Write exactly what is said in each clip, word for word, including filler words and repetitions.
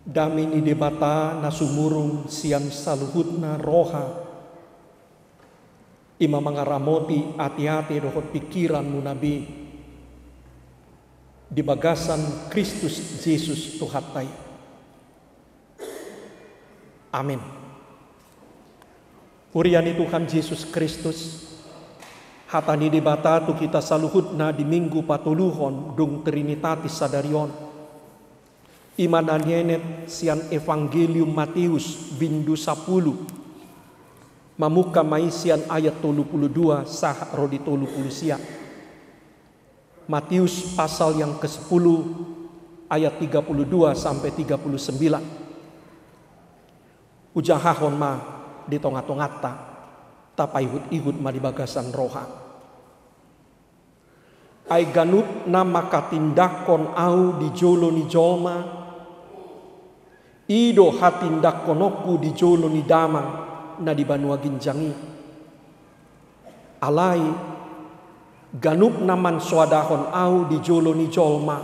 Dame ni Debata na sumurung sian saluhutna roha, i ma mangaramoti ateate dohot pingkiranmuna be di bagasan Kristus Jesus Tuhanta i. Amen. Huria ni Tuhan Jesus Kristus, hata ni Debata tu hita saluhutna di Minggu patoluhon dung Trinitatis sadari on, i ma na nienet sian Evangelium Mateus bindu sampulu, mamungka ma i sian ayat tolu pulu dua sahat ro di tolu pulu sia. Mateus pasal yang kesepuluh, ayat tiga puluh dua sampai tiga puluh sembilan. Hujahahon ma di tongatonganta, tapaihutihut ma di bagasan roha. Ai ganup na manghatindanghon Ahu di jolo ni jolma, i do hatindanghononku di jolo ni Damang na di banua ginjang i. Alai ganup na mansoadahon Ahu di jolo ni jolma,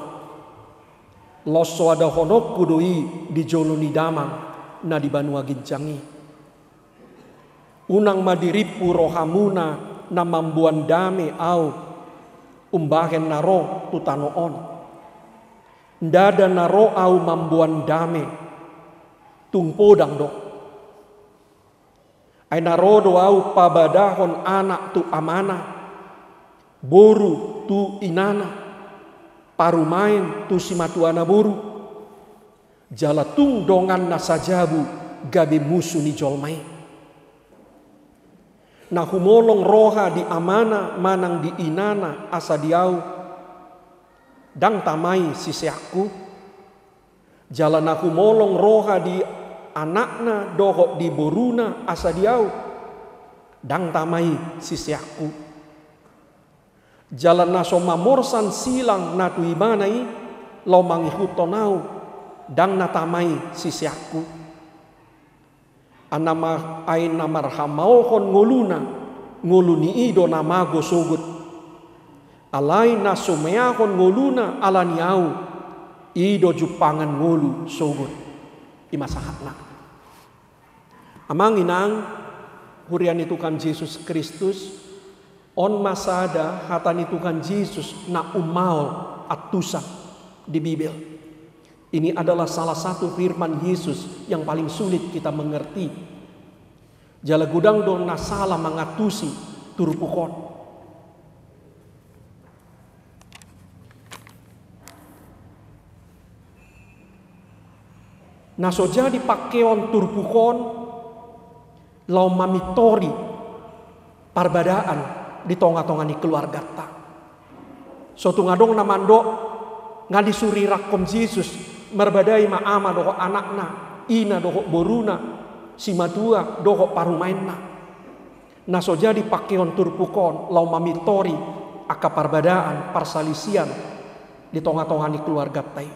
laos soadahononku do i di jolo ni Damang na di banua ginjang i. Unang ma dirimpu rohamuna na mamboan dame Ahu umbahen na ro tu tano on. Ndada na ro Ahu mamboan dame, tung podang do. Ai na ro do Ahu pabadahon anak tu amana, boru tu inana, parumaen tu simatuana boru, jala tung dongan na sajabu gabe musu ni jolma i. Na humolong roha di amana manang di inana asa di Ahu, ndang tama i siseanku. Jala na humolong roha di anakna dohot di boruna asa di Ahu, ndang tama i siseanku. Jala na so mamorsan silang na tu ibana i, laho mangihuthon Ahu, ndang na tama i siseanku. Ai na ma-, ai na marhamaolhon ngoluna, ngolu ni i do na mago sogot. Alai na sumeahon ngoluna ala ni Ahu, i do jumpangan ngolu sogot. I ma sahatna. Amang inang, huria ni Tuhan Jesus Kristus, on ma sada hata ni Tuhan Jesus na ummaol antusan di Bibel. Ini adalah salah satu firman Yesus yang paling sulit kita mengerti. Jala godang do na sala mangantusi turpuk on. Na so jadi pangkeon turpuk on laho mamintori parbadaan di tongatonga ni keluarganta. So tung adong na mandok, nga disuriranghon Jesus, marbadai ma ama dohot anakna, ina dohot boruna, simatua dohot parumaenna. Na so jadi pangkeon turpuk on laho mamintori angka parbadaan, parsalisian di tongatonga ni keluarganta i.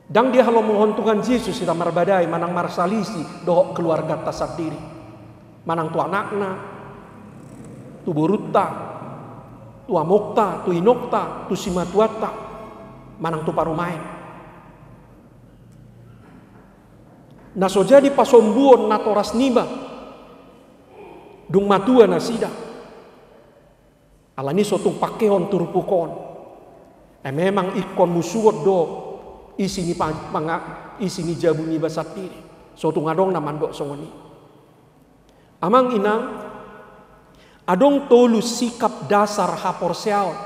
Ndang dihalomohon Tuhan Jesus hita marbadai manang marsalisi dohot keluarganta sandiri. Manang tu anakna, tu borunta, tu amongta, tu inongta, tu simatuanta, manang tu parumaen. Na so jadi pasombuon natoras niba dung matua nasida. Alani so tung pangkeon turpuk on. Ai memang ingkon musuon do isi ni pa-, panga-, isi ni jabu niba sandiri. So tung adong na mandok songon i. Amang inang, adong tolu sikap dasar haporseaon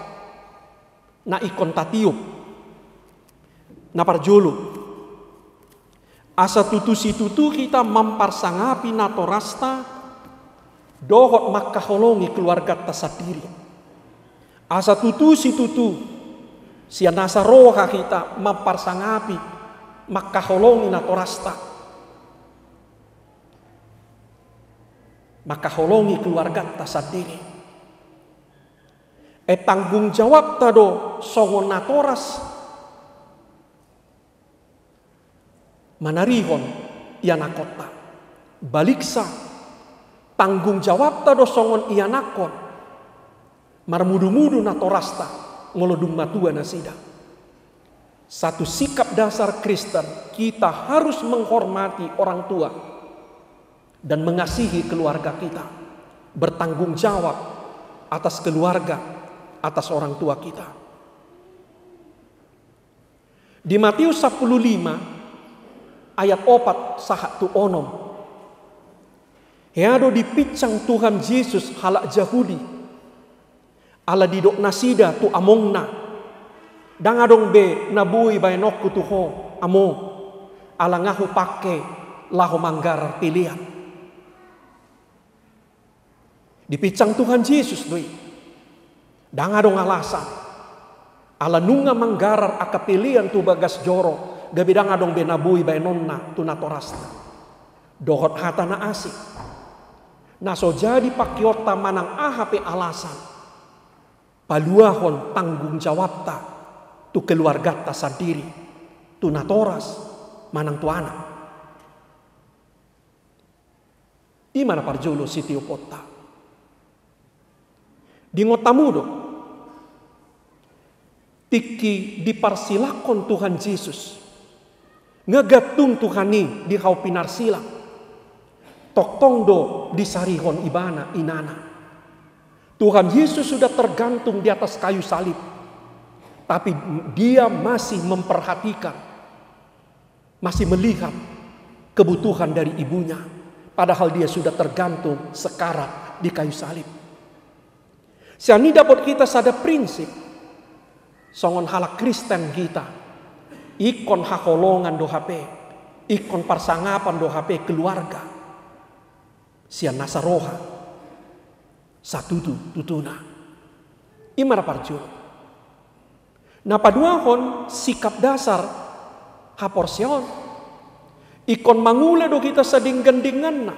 na ingkon tatiop. Na parjolo, asa tutu situtu hita mamparsangapi natorasta dohot mangkaholongi keluarganta sandiri. Asa tutu situtu sian asa roha hita mamparsangapi, mangkaholongi natorasta, mangkaholongi keluarganta sandiri. Ai tanggung jawabta do songon natoras manarihon ianakkonta. Baliksa, tanggung jawabta do songon ianakkon marmudumudu natorasta molo dung matua nasida. Satu sikap dasar Kristen, kita harus menghormati orang tua dan mengasihi keluarga kita, bertanggung jawab atas keluarga, atas orang tua kita. Di Matius sampulu lima ayat opat sahat tu onom. Hea do dipinsang Tuhan Jesus halak Jahudi, ala didok nasida tu amongna, "Ndang adong be na boi baenonku tu ho, among, ala nga hupangke laho manggarar pelean." Dipinsang Tuhan Jesus do i. Ndang adong alasan. Ala nunga manggarar angka pelean tu bagas joro, gabe ndang adong be na boi baenonna tu natorasna. Dohot hata na asing. Na so jadi pangkeonta manang aha pe alasan, paluahon tanggung jawabta tu keluarganta sandiri, tu natoras manang tu anak. I ma na parjolo sitioponta. Diingot hamu do, tingki diparsilanghon Tuhan Jesus, nga gantung Tuhan i di hau pinarsilang, tongtong do disarihon ibana inana. Tuhan Yesus sudah tergantung di atas kayu salib, tapi Dia masih memperhatikan, masih melihat kebutuhan dari ibunya, padahal Dia sudah tergantung sekarat di kayu salib. Sian i dapot hita sada prinsip, songon halak Kristen hita, ingkon haholongan do hape, ingkon parsangapan do hape keluarga sian nasa roha satutu-tutuna. I ma na parjolo. Na paduahon, sikap dasar haporseaon. Ingkon mangula do hita sadenggan-dengganna.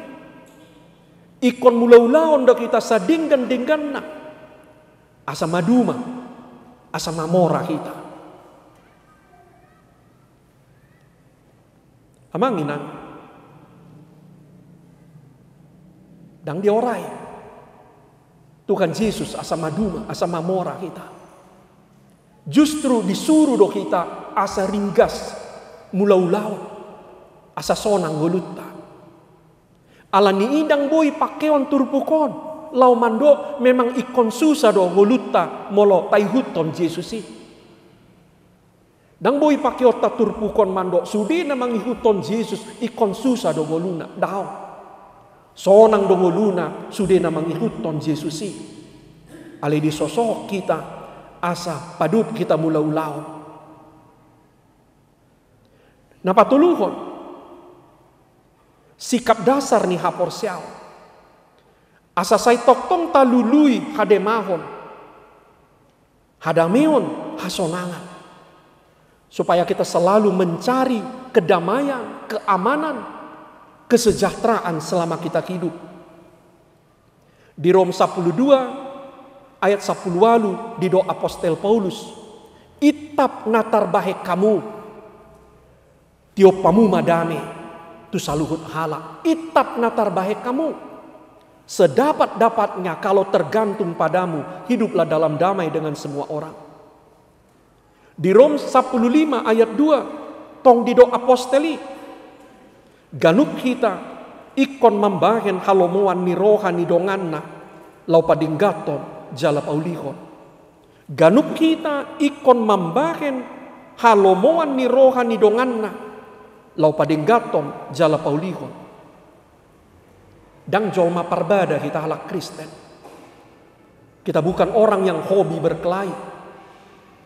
Ingkon mulaulaon do hita sadenggan-dengganna. Asa maduma, asa mamora hita. Amang inang, ndang diorai Tuhan Jesus asa maduma, asa mamora hita. Justru disuru do hita asa ringgas mulaulaon, asa sonang ngolunta. Ala ni i ndang boi pangkeon turpuk on laho mandok memang ingkon susa do ngolunta molo taihuthon Jesus i. Ndang boi pangkeonta turpuk on mandok sude na mangihuthon Jesus ingkon susa do ngoluna. Daong. Sonang do ngoluna sude na mangihuthon Jesus i. Alai disosok hita asa padop hita mulaulaon. Na patoluhon, sikap dasar ni haporseaon. Asa sai tongtong talului hademahon, hadameon, hasonangan. Supaya kita selalu mencari kedamaian, keamanan, kesejahteraan selama kita hidup. Di Rom sampulu dua ayat sampulu ualu didok apostel Paulus, "Intap na tarbahen hamu, tiop hamu ma dame tu saluhut halak." Intap na tarbahen hamu. Sedapat-dapatnya kalau tergantung padamu, hiduplah dalam damai dengan semua orang. Di Rom sampulu lima ayat dua, tong didok apostel i, ganup hita ingkon mambahen halomoan ni roha ni donganna laho padengganhon jala paulihon. Ganup hita ingkon mambahen halomoan ni roha ni donganna laho padengganhon jala paulihon. Ndang jolma parbada hita halak Kristen. Kita bukan orang yang hobi berkelahi.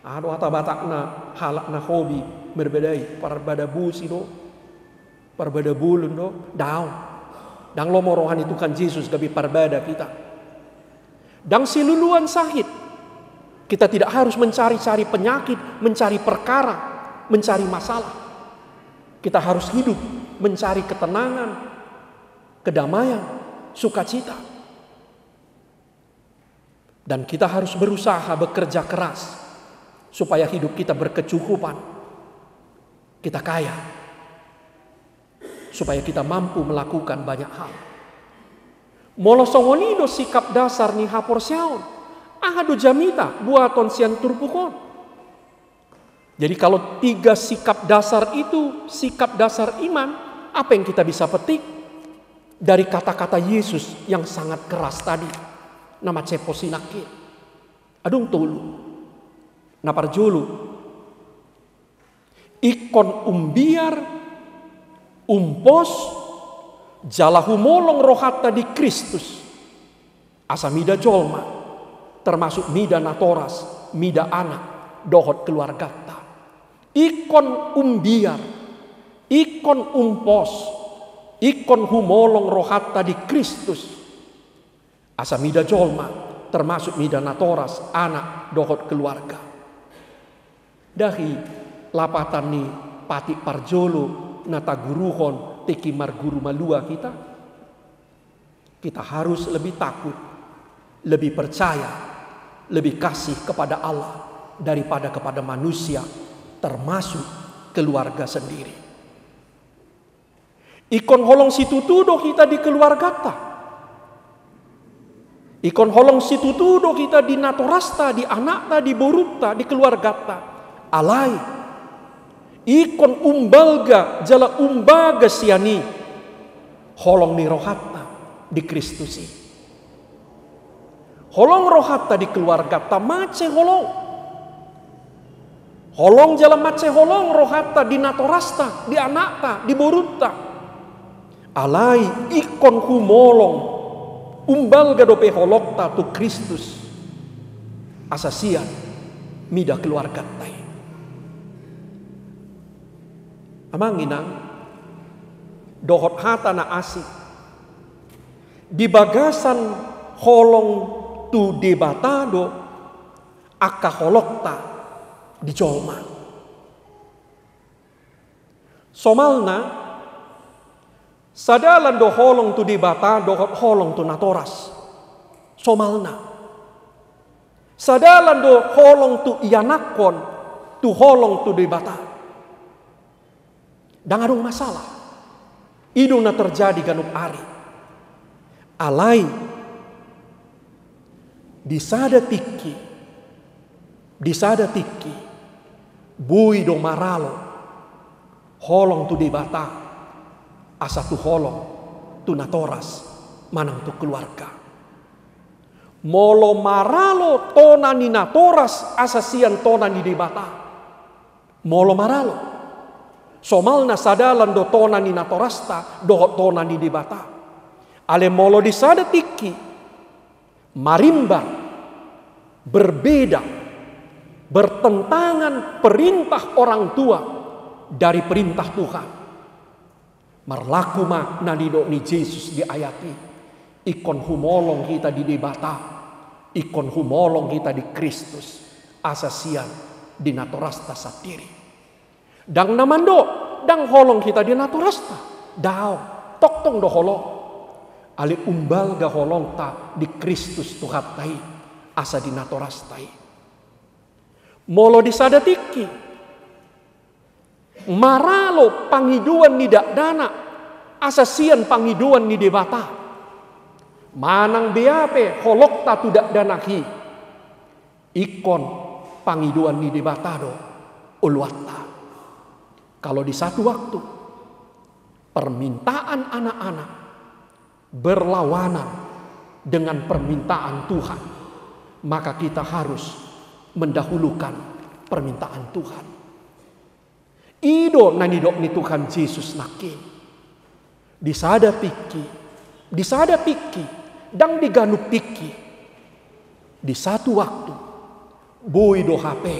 Aha do hata Batakna halak na hobi marbada i, parbada bosi do, parbada bolon do, daong. Ndang lomo roha ni Tuhan Jesus gabe parbada hita. Ndang siluluan sahit. Kita tidak harus mencari-cari penyakit, mencari perkara, mencari masalah. Kita harus hidup mencari ketenangan, kedamaian, sukacita. Dan kita harus berusaha bekerja keras supaya hidup kita berkecukupan. Kita kaya. Supaya kita mampu melakukan banyak hal. Molo songon i do sikap dasar ni haporseaon, aha do jamita buaton sian turpuk on? Jadi, kalau tiga sikap dasar itu, sikap dasar iman, apa yang kita bisa petik dari kata-kata Yesus yang sangat keras tadi? Na mansai pos i nangkin. Adong tolu. Na parjolo, ingkon umbiar, umpos, jala humolong rohanta di Kristus. Asa mida jolma, termasuk mida natoras, mida anak, dohot keluarganta. Ingkon umbiar, ingkon umpos, ingkon humolong rohanta di Kristus. Asa mida jolma, termasuk mida natoras, anak, dohot keluarga. Dahi lapatan ni patik parjolo na taguruhon tingki marguru malua hita? Kita harus lebih takut, lebih percaya, lebih kasih kepada Allah daripada kepada manusia, termasuk keluarga sendiri. Ingkon holong situtu do hita di keluarganta. Ingkon holong situtu do hita di natorasta, di anakta, di borunta, di keluarganta. Alai ingkon umbalga jala umbaga sian i holong ni rohanta di Kristus i. Holong rohanta di keluarganta, mansai holong. Holong jala mansai holong rohanta di natorasta, di anakta, di borunta. Alai ingkon humolong, umbalga dope holongta tu Kristus, asa sian mida keluarganta i. Amang inang, dohot hata na asing, di bagasan holong tu Debata do angka holongta di jolma. Somalna, sadalan do holong tu Debata dohot holong tu natoras. Somalna, sadalan do holong tu ianakhon tu holong tu Debata. Ndang adong masalah. I do na terjadi ganup ari. Alai di sada tingki, di sada tingki, boi do maralo holong tu Debata asa tu holong tu natoras manang tu keluarga. Molo maralo tona ni natoras asa sian tona ni Debata, molo maralo, somalna sadalan do tona ni natorasta dohot tona ni Debata. Alai molo di sada tingki marimbar, berbeda, bertentangan perintah orang tua dari perintah Tuhan, marlaku ma na nidok ni Jesus di ayat i. Ingkon humolong hita di Debata, ingkon humolong hita di Kristus, asa sian di natorasta sandiri. Ndang na mandok, ndang holong hita di natorasta. Daong, tongtong do holong. Alai umbalga holongta di Kristus Tuhanta i, asa di natorasta i. Molo di sada tingki maralo pangidoan ni dakdanak asa sian pangidoan ni Debata, manang bea pe holongta tu dakdanak i, ingkon pangidoan ni Debata do oloanta. Kalau di satu waktu permintaan anak-anak berlawanan dengan permintaan Tuhan, maka kita harus mendahulukan permintaan Tuhan. I do na nidok ni Tuhan Jesus nangkin. Di sada tingki, di sada tingki, ndang di ganup tingki, di satu waktu, boi do hape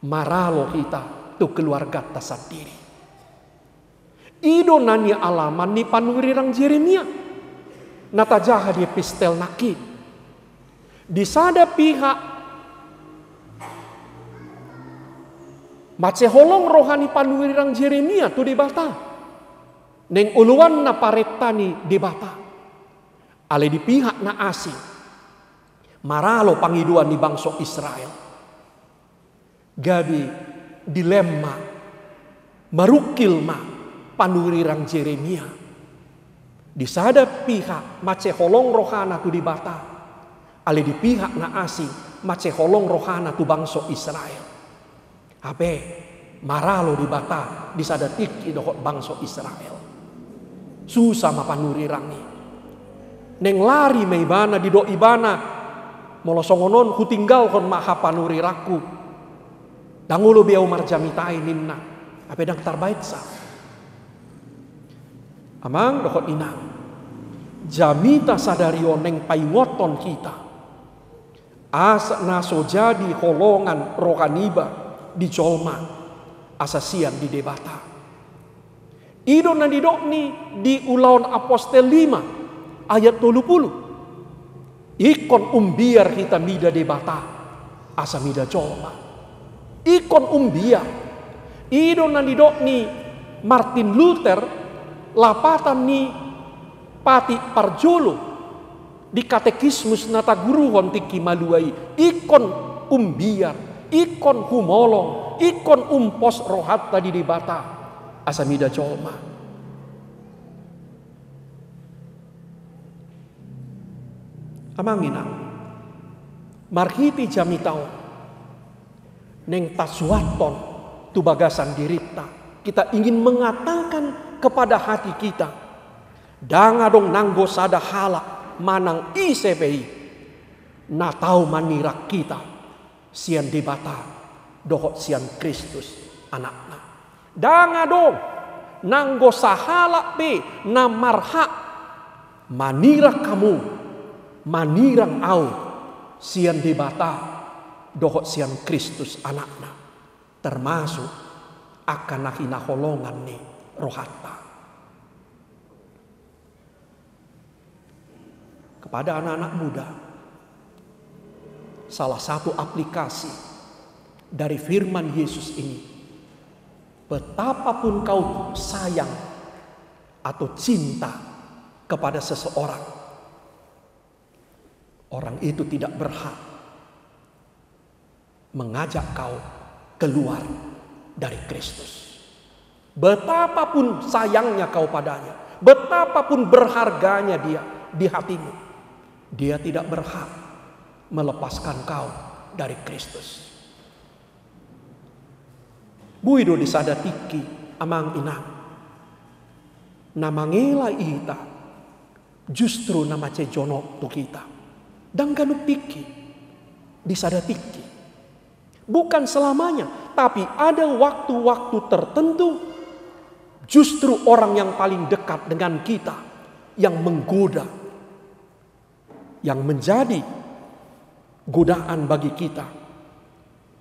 maralo hita tu keluarganta sandiri. I do na nialaman ni panurirang Jeremia na tajaha di epistel nangkin. Di sada pihak mansai holong roha ni panurirang Jeremia tu Debata, naeng oloanna parenta ni Debata. Alai di pihak na asing maralo pangidoan ni bangso Israel. Gabe dilema, marungkil ma panurirang Jeremia. Di sada pihak mansai holong rohana tu Debata, alai di pihak na asing mansai holong rohana tu bangso Israel. Hape maralo Debata di sada tingki dohot bangso Israel. Susa ma panurirang i. Naeng lari ma ibana, didok ibana, molo songon on hutinggalhon ma hapanurirangku. Ndang olo be ahu marjamita i ninna. Hape ndang tarbaensa. Amang dohot inang, jamita sadari on naeng paingothon hita asa na so jadi holongan roha niba di jolma, asa sian di Debata. I do na nidokni di Ulaon Apostel lima ayat tolu pulu. Ingkon umbiar hita mida Debata asa mida jolma. Ingkon umbiar. I do na nidokni Martin Luther lapatan ni patik parjolo di Katekismus na taguruhon tingki malua i, ingkon umbiar, ingkon humolong, ingkon umpos rohanta di Debata asa mida jolma. Amang inang, marhite jamita on naeng tasuathon tu bagasan dirinta, kita ingin mengatakan kepada hati kita, ndang adong nanggo sada halak manang ise pe i na tau manirang hita sian Debata dohot sian Kristus Anakna. Ndang adong nanggo sahalak pe na marhak manirang hamu, manirang ahu sian Debata dohot sian Kristus Anakna, termasuk angka na hinaholongan ni rohanta. Kepada anak-anak muda, salah satu aplikasi dari firman Yesus ini, betapapun kau sayang atau cinta kepada seseorang, orang itu tidak berhak mengajak kau keluar dari Kristus. Betapapun sayangnya kau padanya, betapapun berharganya dia di hatimu, dia tidak berhak melepaskan kau dari Kristus. Boi do di sada tingki, amang inang, na mangela hita justru na mansai jonok tu hita. Ndang ganup tingki, di sada tingki. Bukan selamanya, tapi ada waktu-waktu tertentu justru orang yang paling dekat dengan kita yang menggoda, yang menjadi godaan bagi kita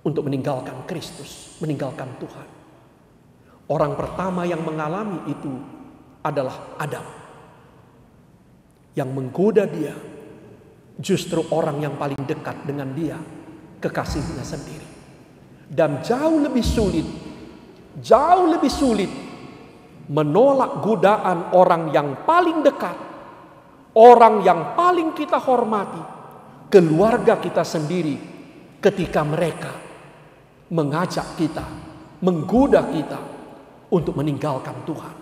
untuk meninggalkan Kristus, meninggalkan Tuhan. Orang pertama yang mengalami itu adalah Adam. Yang menggoda dia justru orang yang paling dekat dengan dia, kekasihnya sendiri. Dan jauh lebih sulit, jauh lebih sulit menolak godaan orang yang paling dekat, orang yang paling kita hormati, keluarga kita sendiri, ketika mereka mengajak kita, menggoda kita untuk meninggalkan Tuhan.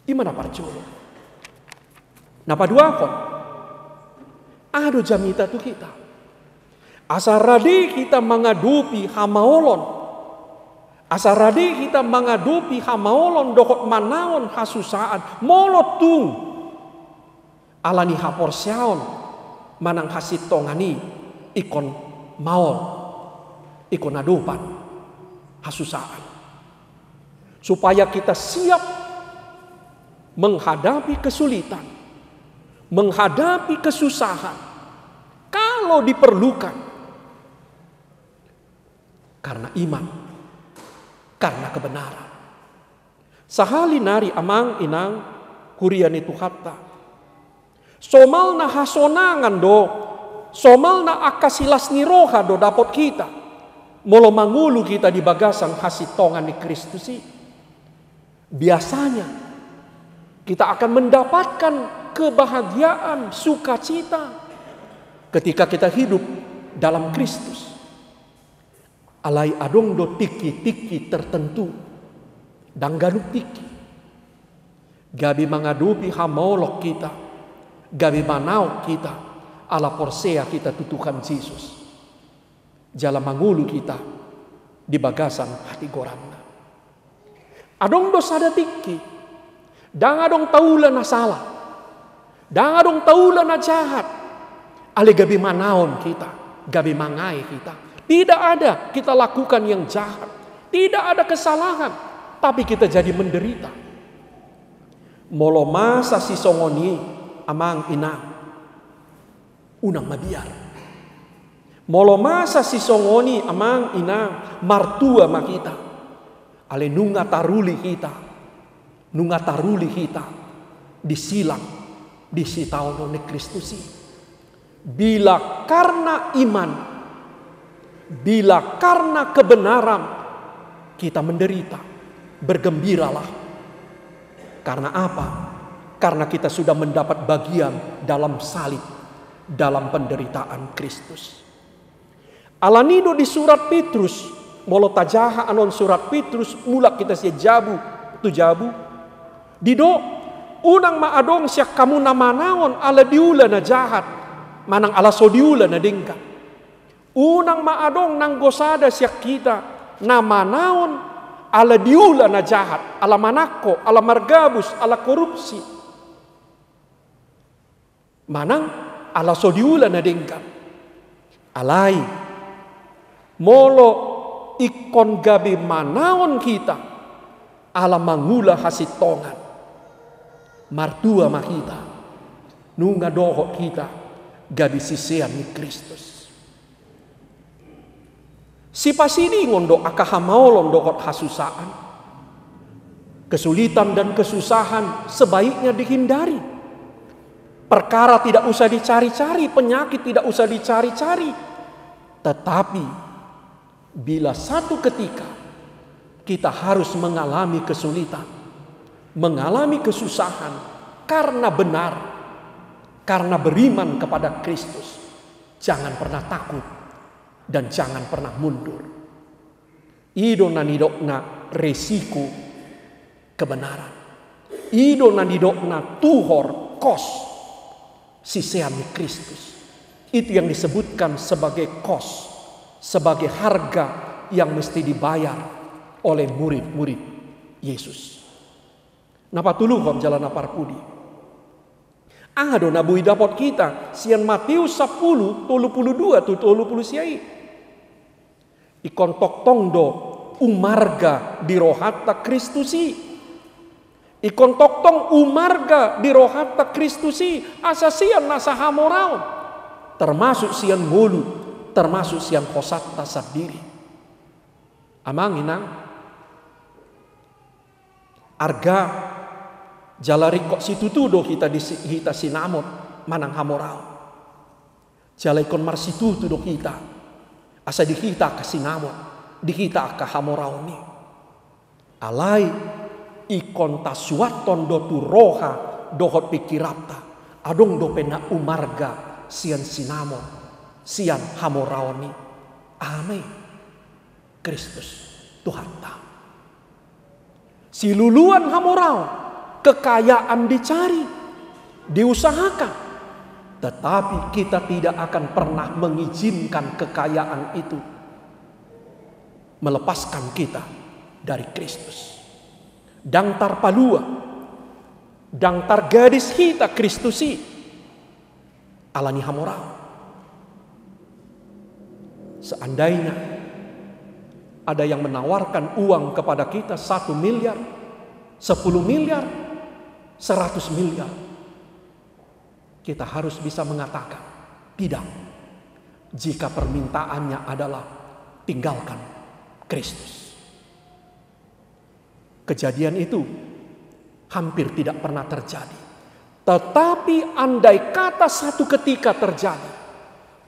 I ma na parjolo. Na paduahon, aha do jamita tu hita? Asa rade hita mangadopi hamaolon. Asa rade hita mangadopi hamaolon dohot manaon hasusaan. Molo tung ala ni haporseaon manang hasintongan i ingkon maol, ingkon adopan hasusaan. Supaya kita siap menghadapi kesulitan, menghadapi kesusahan, kalau diperlukan, karena iman, karena kebenaran. Sahali nari amang inang huria ni Tuhanta, somalna hasonangan do, somalna angka silas ni roha do dapot hita, molo mangolu hita di bagasan hasintongan ni Kristus i. Biasanya kita akan mendapatkan kebahagiaan, sukacita ketika kita hidup dalam Kristus. Alai adong do tingki-tingki tertentu, ndang ganup tingki, gabe mangadopi hamaolon hita, gabe manaon hita, ala porsea hita tu Tuhan Jesus. Jala mangolu hita di bagasan hatigoranna. Adong do sada tingki, ndang adong taula na sala, ndang adong taula na jahat, alai gabe manaon hita, gabe mangae hita. Tidak ada kita lakukan yang jahat, tidak ada kesalahan, tapi kita jadi menderita. Molo masa sisongon i, amang inang, unang mabiar. Molo masa sisongon i, amang inang, martua ma hita. Alai nunga taruli hita, nunga taruli hita di silang, di sitaonon ni Kristus i. Bila karena iman, bila karena kebenaran, kita menderita, bergembiralah. Karena apa? Karena kita sudah mendapat bagian dalam salib, dalam penderitaan Kristus. Alani do di surat Petrus, molo tajaha annon surat Petrus, mulak hita sian jabu tu jabu, didok, unang ma adong sian hamu na manaon ala diula na jahat, manang ala so diula na denggan. Unang ma adong nanggo sada sian hita na manaon ala diula na jahat, ala manangko, ala margabus, ala korupsi. Manang ala so diula na denggan. Alai, molo ingkon gabe manaon hita ala mangula hasintongan, martua ma hita, nunga dohot hita gabe sisean ni Kristus. Sipasidingon do angka hamaolon dohot hasusaan. Kesulitan dan kesusahan sebaiknya dihindari. Perkara tidak usah dicari-cari, penyakit tidak usah dicari-cari. Tetapi, bila satu ketika kita harus mengalami kesulitan, mengalami kesusahan karena benar, karena beriman kepada Kristus, jangan pernah takut dan jangan pernah mundur. I do na nidokna resiko kebenaran. I do na nidokna tuhor, kos, sisean ni Kristus. Itu yang disebutkan sebagai kos, sebagai harga yang mesti dibayar oleh murid-murid Yesus. Na patoluhon jala na parpudi. Aha do na boi dapot hita sian Matius sampulu, tolu pulu dua tu tolu pulu sia i? Ingkon tongtong do umarga di rohanta Kristus i. Ingkon tongtong umarga di rohanta Kristus i, asa sian nasa hamoraon, termasuk sian ngolu, termasuk sian hosanta sandiri. Amang inang, arga jala ringkot situtu do hita di si-, hita sinamot manang hamoraon. Jala ingkon marsitutu do hita, asa di hita angka sinamot, di hita angka hamoraon i. Alai ingkon tasuanhon do tu roha dohot pingkiranta, adong dope na umarga sian sinamot, sian hamoraon i. Amen. Kristus Tuhanta. Siluluan hamoraon, kekayaan dicari, diusahakan, tetapi kita tidak akan pernah mengizinkan kekayaan itu melepaskan kita dari Kristus. Ndang tarpalua, ndang targadis hita Kristus i. Alani hamoraon. Seandainya ada yang menawarkan uang kepada kita satu miliar, sepuluh miliar, seratus miliar, kita harus bisa mengatakan tidak jika permintaannya adalah tinggalkan Kristus. Kejadian itu hampir tidak pernah terjadi. Tetapi andai kata satu ketika terjadi,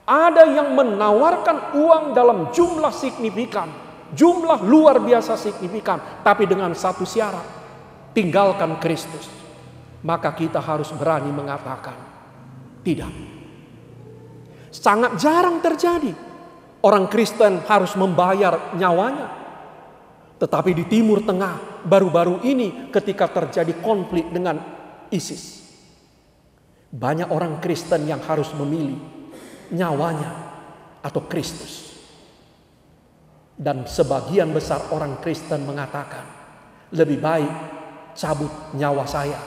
ada yang menawarkan uang dalam jumlah signifikan, jumlah luar biasa signifikan, tapi dengan satu syarat, tinggalkan Kristus, maka kita harus berani mengatakan, "Tidak." Sangat jarang terjadi orang Kristen harus membayar nyawanya. Tetapi di Timur Tengah, baru-baru ini ketika terjadi konflik dengan ISIS, banyak orang Kristen yang harus memilih nyawanya atau Kristus. Dan sebagian besar orang Kristen mengatakan, "Lebih baik cabut nyawa saya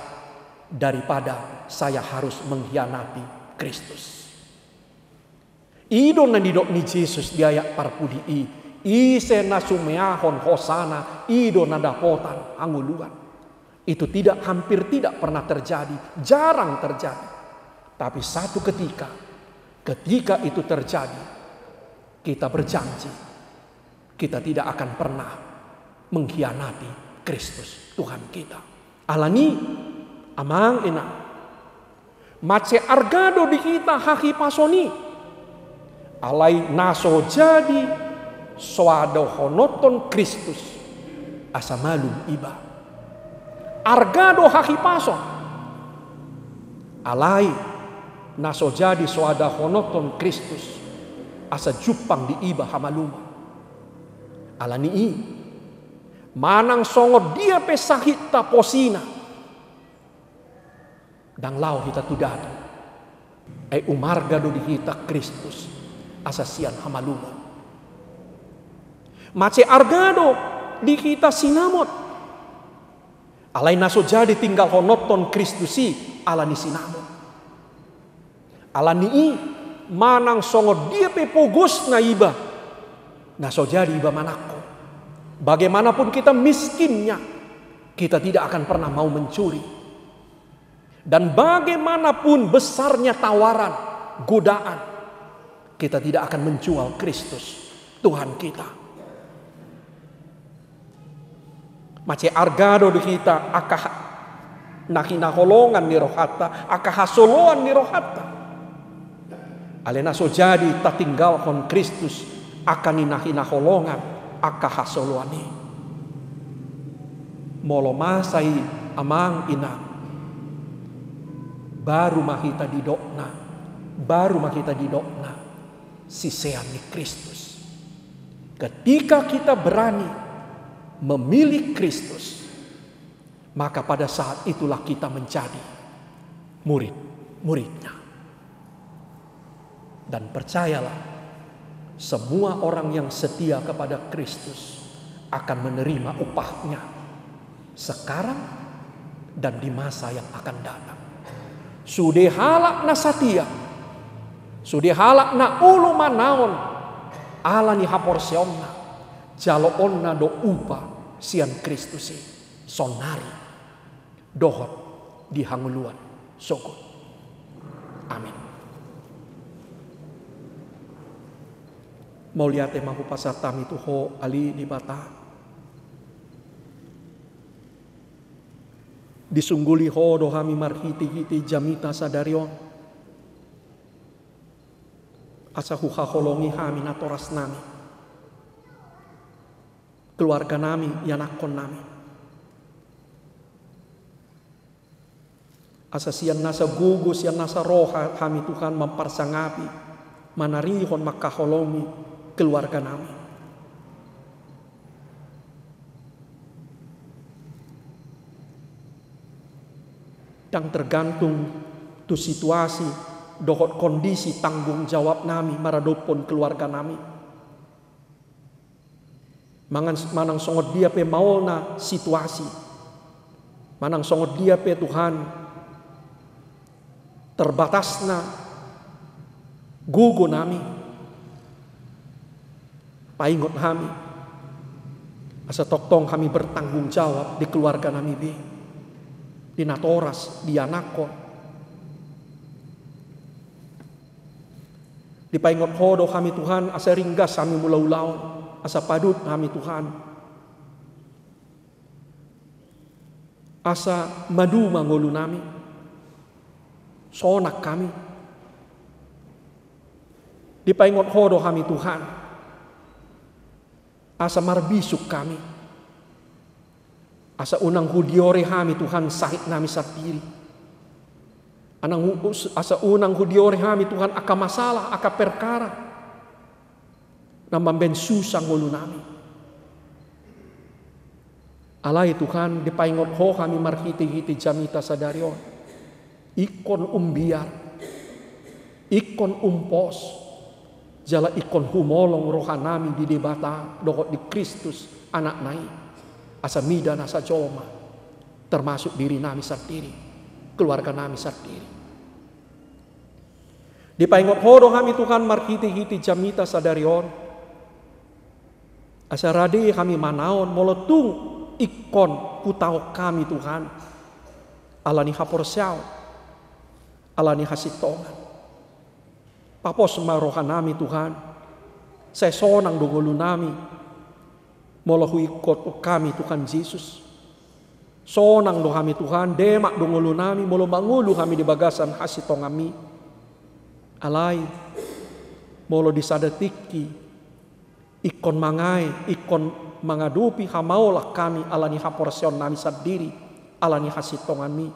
daripada saya harus mengkhianati Kristus." I do na nidok ni Jesus di ayat parpudi i, ise na sumeahon hosana, i do na dapotan hangoluan. Itu tidak, hampir tidak pernah terjadi, jarang terjadi. Tapi satu ketika, ketika itu terjadi, kita berjanji, kita tidak akan pernah mengkhianati Kristus Tuhan kita. Alani, amang inang, mansai arga do di hita hahipason i. Alai na so jadi soadahonon Kristus asa malum iba. Arga do hahipason. Alai na so jadi soadahonon Kristus asa jumpang di iba hamalumon. Alani i, manang songon dia pe sahitta posina, ndang laho hita tu datu. Ai umarga do di hita Kristus asa sian hamalumon. Mansai arga do di hita sinamot. Alai na so jadi tinggalhonon Kristus i ala ni sinamot. Alani i, manang songon dia pe pogosna iba, na so jadi iba manangko. Bagaimanapun kita miskinnya, kita tidak akan pernah mau mencuri. Dan bagaimanapun besarnya tawaran, godaan, kita tidak akan menjual Kristus, Tuhan kita. Mansai arga do di hita angka ha-, na hinaholongan ni rohanta, angka hasoloan ni rohanta. Alai na so jadi tatinggalhon Kristus angka ni na hinaholongan, angka hasoloan i. Molo masa i, amang inang, baru ma hita didokna, baru ma hita didokna sisean ni Kristus. Ketika kita berani memilih Kristus, maka pada saat itulah kita menjadi murid-muridnya. Dan percayalah, semua orang yang setia kepada Kristus akan menerima upahnya sekarang dan di masa yang akan datang. Sude halak na satia, sude halak na olo manaon ala ni haporseaonna, jaloonna do upa sian Kristus i, sonari dohot di hangoluan sogot. Amin. Mauliate ma hupasahat hami tu Ho, ale Debata. Disungguli Ho do hami marhitehite jamita sadari on. Asa huhaholongi hami natorasnami, keluarganami, ianakkonnami. Asa sian nasa gogo, sian nasa roha hami, Tuhan, mamparsangapi, manarihon, mangkaholongi keluarganami. Ndang tergantung tu situasi dohot kondisi tanggung jawabnami maradophon keluarganami. Mangan, manang songon dia pe maolna situasi, manang songon dia pe, Tuhan, terbatasna gogonami, paingot hami asa tongtong hami bertanggung jawab di keluarganami be, di natoras, di ianakkon. Dipaingot Ho do hami, Tuhan, asa ringgas hami mangula ulaon, asa padut hami, Tuhan, asa maduma ngolunami, sonang hami. Dipaingot Ho do hami, Tuhan, asa marbisuk hami. Asa unang hudiori hami, Tuhan, sahitnami sandiri. Unang hu-, us-, asa unang hudiori hami, Tuhan, angka masalah, angka perkara na mambaen susa ngolunami. Alai, Tuhan, dipaingot Ho hami marhitehite jamita sadari on. Ingkon umbiar, ingkon umpos, Jala ingkon humolong rohanami di Debata dohot di Kristus, Anakna i, asa mida nasa jolma, termasuk dirinami sandiri, keluarganami sandiri. Dipaingot Ho do hami, Tuhan, marhitehite jamita sadari on, asa rade hami manaon molo tung ingkon hutaon hami, Tuhan, ala ni haporseaon, ala ni hasintongan. Papos ma rohanami, Tuhan, sai sonang do ngolunami molo huingkot hami, Tuhan Jesus. Sonang do hami, Tuhan, demak do ngolunami molo mangolu hami di bagasan hasintonganmi. Alai molo di sada tingki ingkon mangae, ingkon mangadopi hamaolak hami ala ni haporseaonnami sandiri, ala ni hasintonganmi,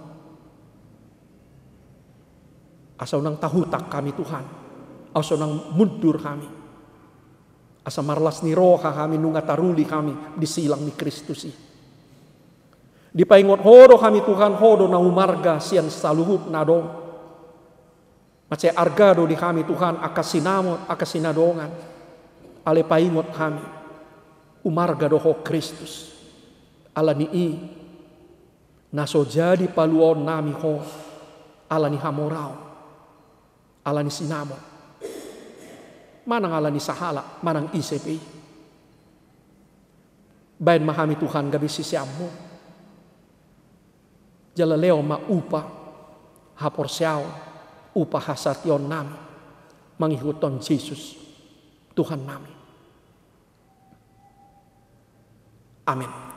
asa unang tahutak hami, Tuhan, asa unang mundur hami, asa marlas ni roha hami nunga taruli hami di silang ni Kristus i. Dipaingot Ho do hami, Tuhan, Ho do na umarga sian saluhut na adong. Mansai arga do di hami, Tuhan, angka sinamot, angka sinadongan. Alai paingot hami, umarga do Ho, Kristus. Ala ni i na so jadi paluaonnami Ho, ala ni hamoraon, ala ni sinamot. Manang ala ni sahalak, manang ise pe i. Baen ma hami, Tuhan, gabe siseanmu. Jala lehon ma upa haporseaon, upa hasatiaonnami mangihuthon Jesus, Tuhannami. Amen.